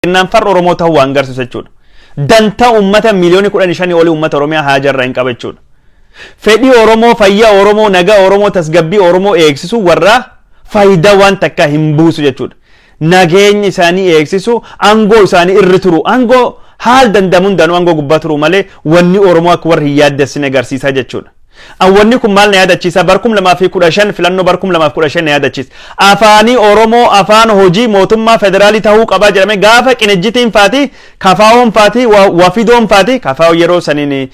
Kennaan farra Oromoo ta'uu waan agarsiisu jechuudha. Dantaa uummata miiliyoonii 15 olii uummata Oromiyaa haajarraa hin qaba jechuudha. Fedhii Oromoo, fayyaa Oromoo, nagaa Oromoo, tasgabbii Oromoo eegsisu warra faayidaa waan takkaa hin buusu jechuudha. Nageenya isaanii eegsisu, aangoo isaanii irri turu, aangoo haal danda'amu hundaanuu aangoo gubbaa turu malee wanni Oromoo akka warri hin yaaddessine agarsiisaa jechuudha. Wanni kun maal na yaadachiisa? Bar 2015, filannoo bar 2015 na yaadachiisa. Afaanii Oromoo afaan hojii mootummaa federaalii ta'uu qabaa jedhame gaafa Qinijjitiin faati, Kafaawoon faati, Wafidoon faati, Kafaawoo yeroo saniin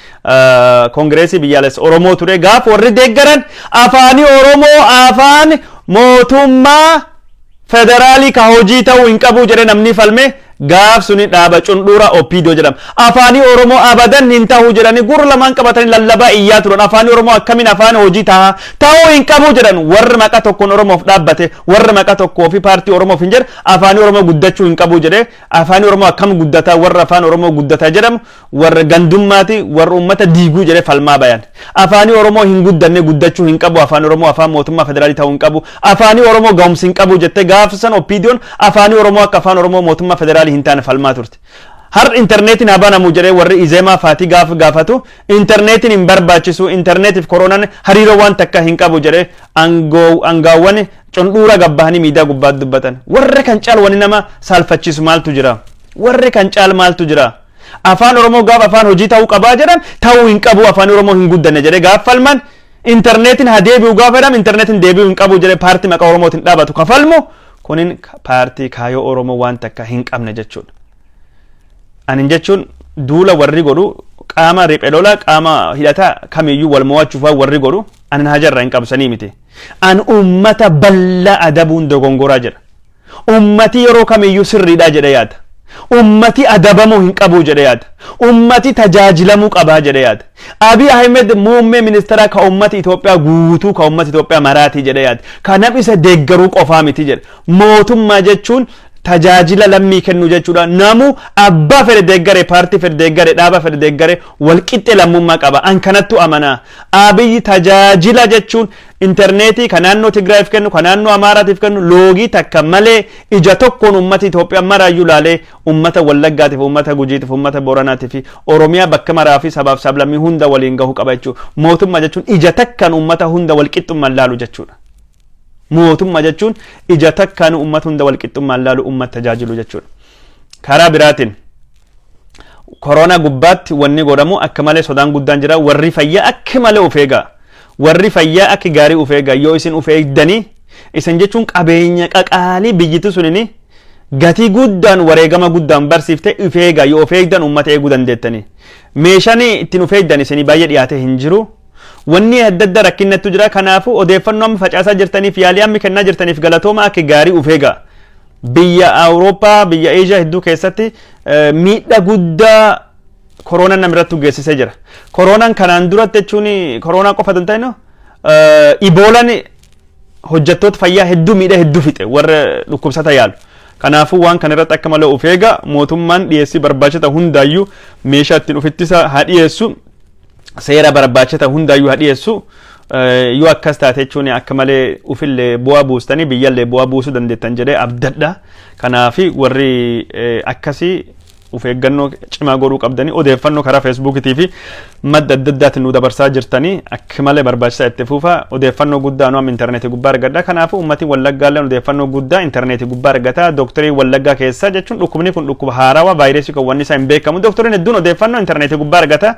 Koongireesii Biyyaalessa Oromoo ture, gaafa warri deeggaran afaanii Oromoo afaan mootummaa federaalii ka hojii ta'uu hin qabu jedhe namni falme gaaf suni dhaaba cundhuura OPDO jedhama. Afaanii Oromoo abadan hin ta'u jedhanii gurra lamaan qabatanii lallabaa iyyaa turan. Afaanii Oromoo akkamiin afaan hojii ta'a? Ta'uu hin qabu jedhan. Warri maqaa tokkoon Oromoof dhaabbate, warri maqaa tokkoo fi paartii Oromoof hin jedhe, afaanii Oromoo guddachuu hin qabu jedhe. Afaanii Oromoo akkam guddataa? Warra afaan Oromoo guddataa jedhamu warra gandummaati, warra uummata diiguu jedhe falmaa bayan. Afaanii Oromoo hin guddanne, guddachuu hin qabu, afaan Oromoo afaan mootummaa federaalii ta'uu hin qabu, afaanii Oromoo ga'umsi hin qabu jette gaafa san OPDOn afaanii Oromoo akka afaan Oromoo mootummaa federaalii hin taane falmaa turte. Har intarneetiin haa banamu jedhee warri Izeemaa faatii gaafa gaafatu, intarneetiin hin barbaachisu, intarneetiif koronaan hariiroo waan takka hin qabu jedhee aangaawwan cundhuura gabbahanii miidiyaa gubbaatti dubbatan. Warri kan caal wani nama saalfachiisu maaltu jira? Warri kan caal maaltu jira? Afaan Oromoo gaafa afaan hojii ta'uu qabaa jedhan, ta'uu hin qabu, afaan Oromoo hin guddanne jedhee gaafa falman, intarneetiin haa deebi'u gaafa jedhamu, intarneetiin deebi'uu hin qabu jedhee paartii maqaa Oromootiin dhaabatu kafalmu kunin paartii kaayoo Oromoo waan takka hin qabne jechuudha. Anin jechuun duula warri godhu, qaama riphee lola, qaama hidhataa kamiyyuu wal mo'achuuf warri godhu, anin hajarraa hin qabsanii miti. An uummata bal'aa adabuun dogongoraa jedha. Ummati yeroo kamiyyuu sirriidha jedhe yaada. Ummati adabamuu hin qabu jedhe yaada. Ummati tajaajilamuu qabaa jedhe yaada. Abiy Ahmed muummee ministeeraa ka ummati Itoophiyaa guutuu, ka ummati Itoophiyaa maraatii jedhe yaada. Ka namni isa deeggaruu qofaa miti jedhe. Mootummaa jechuun tajaajila lammii kennu jechuudha. Namu abbaa fedhe deeggare, paartii fedhe deeggare, dhaaba fedhe deeggare, walqixxe lammummaa qaba. An kanattu amanaa. Abiyyi tajaajila jechuun intarneetii ka naannoo Tigraayiif kennu, ka naannoo Amaaraatiif kennu, loogii takka malee ija tokkoon uummata Itoophiyaa maraayyuu laalee uummata Wallaggaatiif, uummata Gujiitiif, uummata Booranaatiif fi Oromiyaa bakka maraa fi sabaaf sablammii hunda waliin gahuu qaba jechuudha. Mootummaa jechuun ija takkaan uummata hunda walqixxummaan laalu jechuudha. Mootummaa jechuun ija takkaan uummata hunda walqixxummaan laalu, uummata tajaajilu jechuudha. Karaa biraatiin koronaa gubbaatti wanni godhamu akka malee sodaan guddaan jira. Warri fayyaa akka malee of eegaa. Warri fayyaa akka gaarii of eegaa. Yoo isin of eegdanii, isin jechuun qabeenya qaqaalii biyyittii sunini gatii guddaan wareegama guddaan barsiifte, of eegaa. Yoo of eegdan uummata eeguu dandeettanii. Meeshaan ittiin of eegdan isinii baay'ee dhiyaatee hin jiru. Wanni adda addaa rakkinnattu jira. Kanaafuu odeeffannoo amma facaasaa jirtaniif, yaalii amma kennaa jirtaniif galatooma, akka gaarii of eegaa. Biyya Awurooppaa, biyya Eeshiyaa hedduu keessatti miidhaa guddaa koronaan nama irratti geessisee jira. Koronaan kanaan duratti jechuun koronaa qofa hin ta'in, Iboolaan hojjettoota fayyaa hedduu miidhaa hedduu fixe, warra dhukkubsata yaalu. Kanaafuu waan kana irratti akka malee of eega. Mootummaan dhiyeessii barbaachisa hundaayyuu meeshaa ittiin ofittisa haa dhiyeessu. Seera barbaachisa hundaayyuu haa dhiyeessu. Yoo akkas taate jechuun akka malee ufillee bu'aa buustanii biyyallee bu'aa buusuu dandeettan jedhee abdadha. Kanaafi warri akkasii of eeggannoo cimaa godhuu qabdanii, odeeffannoo karaa Feesbuukiitii fi madda adda addaatiin nu dabarsaa jirtanii akka malee barbaachisaa, itti fufa. Odeeffannoo guddaa nu amma intarneetii gubbaa argadha. Kanaafuu uummatni Wallaggaallee odeeffannoo guddaa intarneetii gubbaa argata. Dooktarii Wallaggaa keessa jechuun dhukkubni kun dhukkuba haarawaa vaayirasii kan wanni isaa hin beekamu, dooktoriin hedduun odeeffannoo intarneetii gubbaa argata.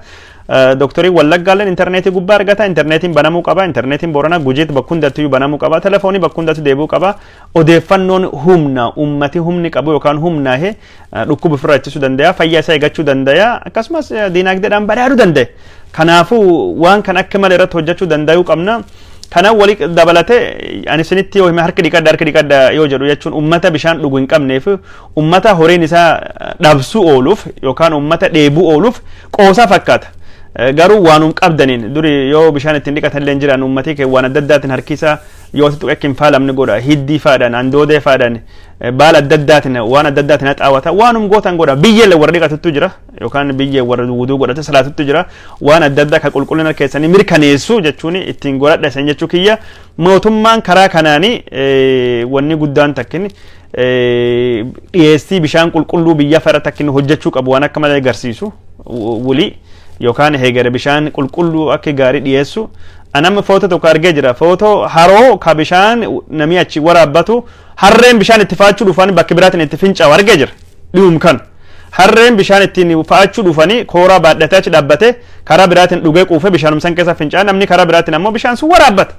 Dooktarii Wallaggaalleen intarneetii gubbaa argata. Intarneetiin banamuu qaba. Intarneetiin Booranaa, Gujiitti bakka hundattuu banamuu qaba. Telefoonii bakka hundattuu deebi'uu qaba. Odeeffannoon humna. Ummati humni qabu yookaan humnaahee dhukkuba ofirraa ittisuu danda'a, fayyaa isaa eeggachuu danda'a, akkasumas diinagdeedhaan badhaadhuu danda'a. Kanaafuu waan kan akka malee irratti hojjechuu danda'uu qabna. Kana walii dabalatee ani isinitti yoo hime, harki dhiqadha, harki dhiqadha yoo jedhu jechuun ummata bishaan dhugu hin qabneef, ummata horiin isaa dhabsuu ooluuf yookaan ummata dheebuu ooluuf qoosaa fakkaata. Garuu waanum qabdaniin duri yoo bishaan ittiin dhiqatan illee hin jiran, ummatii kee waan adda addaatiin harki isaa Yoo tuqe akka hin faalamne godha. Hiddii faadhaan, andoodee faadhaan, baala adda addaatiin, waan adda addaatiin haxaawata, waanum gootan godha. Biyyee warra dhiqatuttu jira yookaan biyyee warra wuduu godhate salaatuttu jira. Waan adda addaa kan qulqullina keessanii mirkaneessu jechuun ittiin godhadha isan jechuu kiyya. Mootummaan karaa kanaanii wanni guddaan takkin dhiyeessii bishaan qulqulluu biyya fara takkin hojjechuu qabu, waan akka malee agarsiisu wulii yookaan heegare bishaan qulqulluu akka gaarii dhiyeessu. Anamma footoo tokko argee jira, footoo haroo ka bishaan namni achi waraabbatu, harreen bishaan itti fa'achuu dhufan bakka biraatiin itti fincaa'u argee jira. Dhiyum kan harreen bishaan ittiin fa'achuu dhufanii kooraa baadhatee achi dhaabbate, karaa biraatiin dhugee quufee bishaanum san keessa fincaa'a, namni karaa biraatiin ammoo bishaan sun waraabbata.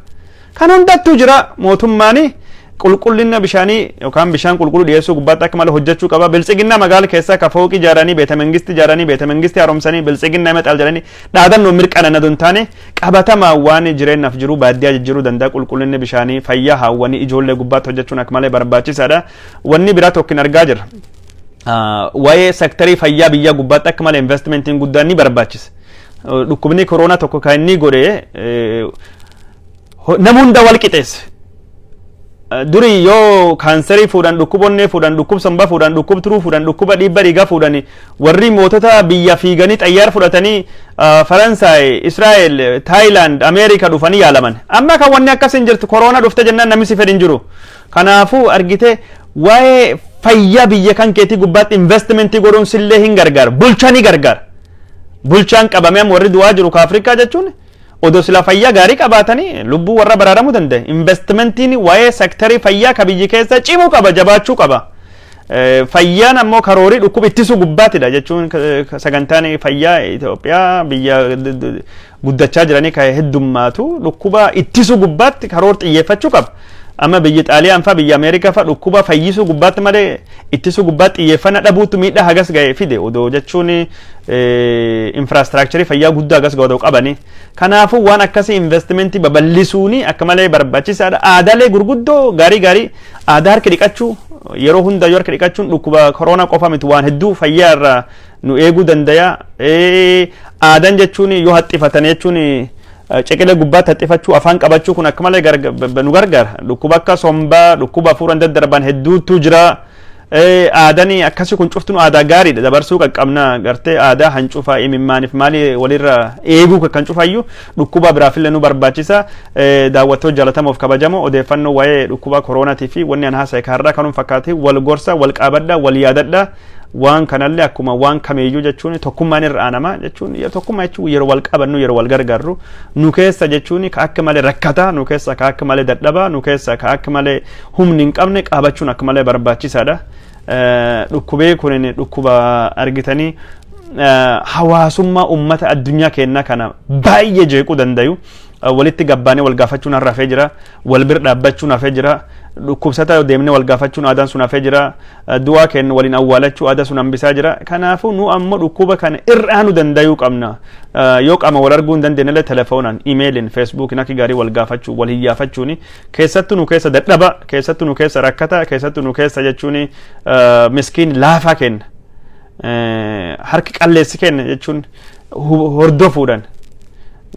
Kan hundattuu jira. Mootummaani qulqullina bishaanii yookaan bishaan qulqulluu dhiyeessuu gubbaatti akka malee hojjechuu qaba. Biltsiginnaa magaala keessaa ka fooqii ijaaranii, beeta mangistii ijaaranii, beeta mangistii haaromsanii, biltsiginnaa mexaal jedhanii dhaadannoo mirqana na taane, qabatamaa waan jireenyaaf jiru baadiyyaa jijjiiruu danda'a. Qulqullinni bishaanii, fayyaa haawwanii, ijoollee gubbaatti hojjechuun akka malee barbaachisaadha. Wanni biraa tokko hin argaa jira. Waa'ee sektarii fayyaa biyyaa gubbaatti akka malee investimentiin guddaan ni barbaachisa. Dhukkubni koronaa tokko kan inni godhe nama hunda wal qixeesse. Durii yoo kaanserii fuudhan, dhukkuba onnee fuudhan, dhukkuba somba fuudhan, dhukkuba turuu fuudhan, dhukkuba dhiibba dhiigaa fuudhan, warri mootota biyya fiiganii xayyaara fudhatanii Faransaay, Israa'el, Taayilaand, Ameerika dhufanii yaalaman. Amma kan wanni akkas hin jirtu. Koroonaa dhufte jennaan namni si fedhin hin jiru. Kanaafuu argite, waa'ee fayyaa biyya kan keetii gubbaatti investimentii godhuun sillee hin gargaara. Bulchaa ni gargaara. Bulchaan qabamee amma warri du'aa jiru ka Afrikaa jechuun odoo sila fayyaa gaarii qabaatanii lubbuu warra baraaramuu danda'e. Investimentiin waa'ee sektarii fayyaa ka biyyi keessa cimuu qaba, jabaachuu qaba. Fayyaan ammoo karoorii dhukkuba ittisuu gubbaatidha jechuun sagantaan fayyaa Itoophiyaa biyya guddachaa jiranii ka heddummaatu dhukkuba ittisuu gubbaatti karoor xiyyeeffachuu qaba. Amma biyyi Xaaliyaan fa, biyya Ameerikaa fa dhukkuba fayyisuu gubbaatti malee ittisuu gubbaatti xiyyeeffannaa dhabuutu miidhaa hagas ga'e fide, odoo jechuun infraastiraakcharii fayyaa guddaa hagas ga'u qabani. Kanaafuu waan akkasii investimentii babal'isuuni akka malee barbaachisaadha. Aadaalee gurguddoo gaarii gaarii, aadaa harka dhiqachuu, yeroo hunda yoo harka dhiqachuun dhukkuba koronaa qofa miti, waan hedduu fayyaa irraa nu eeguu danda'a. Aadaan jechuun yoo haxxifatan jechuun ciqilee gubbaatti haxxifachuu, afaan qabachuu, kun akka malee nu gargaara. Dhukkuba akka sombaa, dhukkuba hafuuraan daddarban hedduutu jira. Aadaan akkasii kun cuftuun aadaa gaariidha, dabarsuu qaqqabna. Gartee aadaa hancufaa imimmaaniif maali walirra eeguu kan cufayyuu dhukkuba biraafillee nu barbaachisa. Daawwattoota jaallatamoof kabajamoo, odeeffannoo waa'ee dhukkuba koronaatii fi wanni an haasa'e kaarraa kanuma fakkaate. Wal gorsa, wal qaabadha, wal yaadadha. Waan kanallee akkuma waan kamiiyyuu jechuun tokkummaan irra aanama jechuun, tokkummaa jechuun yeroo wal qabannu, yeroo wal gargaarru, nu keessa jechuun ka akka malee rakkataa, nu keessa ka akka malee dadhabaa, nu keessa ka akka malee humni hin qabne qaabachuun akka malee barbaachisaadha. Dhukkubee kun dhukkuba argitanii hawaasummaa ummata addunyaa keenyaa kana baay'ee jeequu dandayu. Walitti gabbaanee wal gaafachuun har'a hafee jira. Wal bira dhaabbachuun hafee jira. Dhukkubsata deemnee wal gaafachuun aadaan sun hafee jira. Du'aa kennu waliin awwaalachuu aadaa sun hambisaa jira. Kanaafuu nu ammoo dhukkuba kana irraanuu dandayuu qabna. Yoo qaama wal arguu hin dandeenye telefoonaan, imeeliin, feesbuukiin akka gaarii wal gaafachuu, wal hiyyaafachuuni, keessattuu nu keessa dadhaba, keessattuu nu keessa rakkata, keessattuu nu keessa jechuun miskiin laafaa kenna. Harki qalleessi kenna jechuun hordofuudhaan,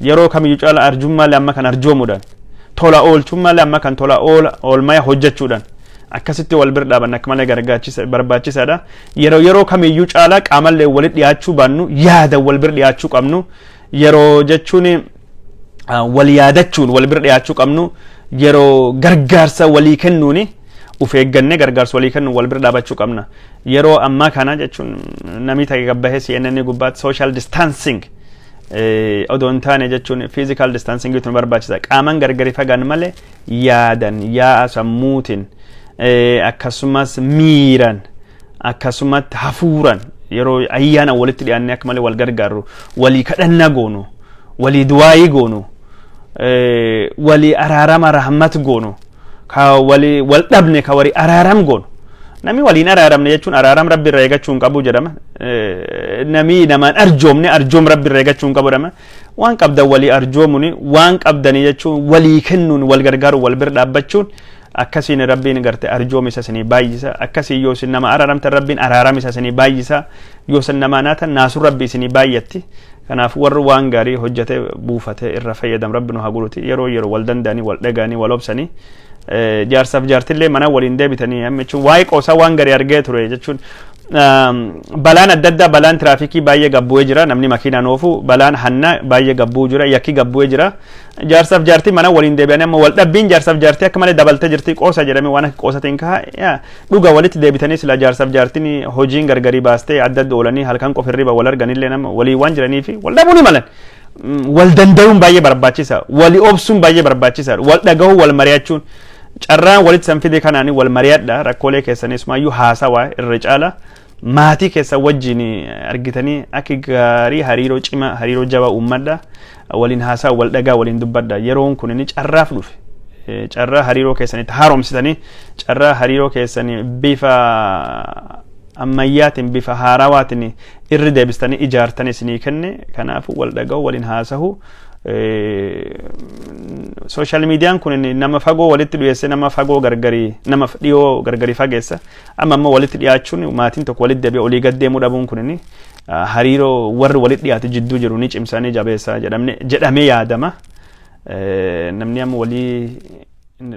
yeroo kamiyyuu caala arjummaalee amma kan arjoomuudhaan, tola oolchummaalee amma kan tola oola oolmaya hojjechuudhaan akkasitti wal bira dhaaban akka malee barbaachisaadha. Yeroo yeroo kamiyyuu caalaa qaamallee walitti dhiyaachuu baannu yaada wal bira dhiyaachuu qabnu, yeroo jechuun wal yaadachuun wal bira dhiyaachuu qabnu, yeroo gargaarsa walii kennuuni uf eeggannee gargaarsa walii kennuun wal bira dhaabachuu qabna. Yeroo ammaa kana jechuun namni ta'e gabbahee CNN gubbaatti social distancing odoo hin taane jechuun physical distancing nu barbaachisa. Qaaman gargari fagaan malee yaadan, yaa'a sammuutiin, akkasumas miiran, akkasumatti hafuuran yeroo ayyaana walitti dhiyaannee akka malee wal gargaarru, walii kadhannaa goonu, walii duwaayii goonu, walii araarama rahmat goonu, ka walii wal dhabne ka walii araaram goonu. Namni waliin araaramne jechuun araaram Rabbi irraa eeggachuu hin qabu jedhama. Namni namaan arjoomne arjoom Rabbi irraa eeggachuu hin qabu jedhama. Waan qabdan walii arjoomuun, waan qabdanii jechuun walii kennuun, wal gargaaru, wal bira dhaabbachuun, akkasiin Rabbiin garte arjoom isa isinii baay'isa. Akkasii yoo isin nama araaramtan, Rabbiin araaram isa isinii baay'isa. Yoo isin namaa naatan, naasuun Rabbi isinii baay'atti. Kanaaf warri waan gaarii hojjete buufate irra fayyadam Rabbi nu haa godhuti. Yeroo yeroo wal danda'anii, wal dhaga'anii, wal obsanii, jaarsaaf jaartillee mana waliin deebitanii amma jechuun waa'ee qoosaa waan gaarii argee ture jechuun, balaan adda addaa, balaan tiraafikii baay'ee gabbu'ee jira. Namni makiinaan oofu, balaan hanna baay'ee gabbuu jira, yakki gabbu'ee jira. Jaarsaaf jaartii mana waliin deebi'anii, amma wal dhabbiin jaarsaaf jaartii akka malee dabaltee jirti. Qoosa jedhame, waan akka qoosatiin kaha dhuga walitti deebitanii sila jaarsaaf jaartiin hojiin gargarii baastee adda adda oolanii halkan qofa hirriba wal arganillee nama walii waan jiranii fi wal dhabuu ni malan. Wal danda'uun baay'ee barbaachisa, walii obsuun baay'ee barbaachisaadha, wal dhagahuu, wal mari'achuun. Carraan walitti san fide kanaanii wal mari'adha. Rakkoolee keessanis maayyuu haasawaa irra caala maatii keessa wajjin argitanii akka gaarii hariiroo cimaa, hariiroo jabaa uummadha. Waliin haasaa, wal dhagaa, waliin dubbadha. Yeroon kun inni carraaf dhufe, carraa hariiroo keessanitti haaromsitanii, carraa hariiroo keessanii bifa ammayyaatiin, bifa haarawaatiin irri deebistanii ijaartanii isinii kenne. Kanaafuu wal dhaga'u, waliin haasahu. Social mediaan kun nama fagoo walitti dhiyeesse, nama fagoo gargarii, nama dhiyoo gargarii fageessa. Amma ammoo walitti dhiyaachuun, maatiin tokko walitti deebi'ee olii gad deemuu dhabuun kun hariiroo warri walitti dhiyaate jidduu jiru ni cimsa, ni jabeessa jedhamee yaadama. Namni amma walii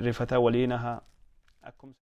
rifata walii naha.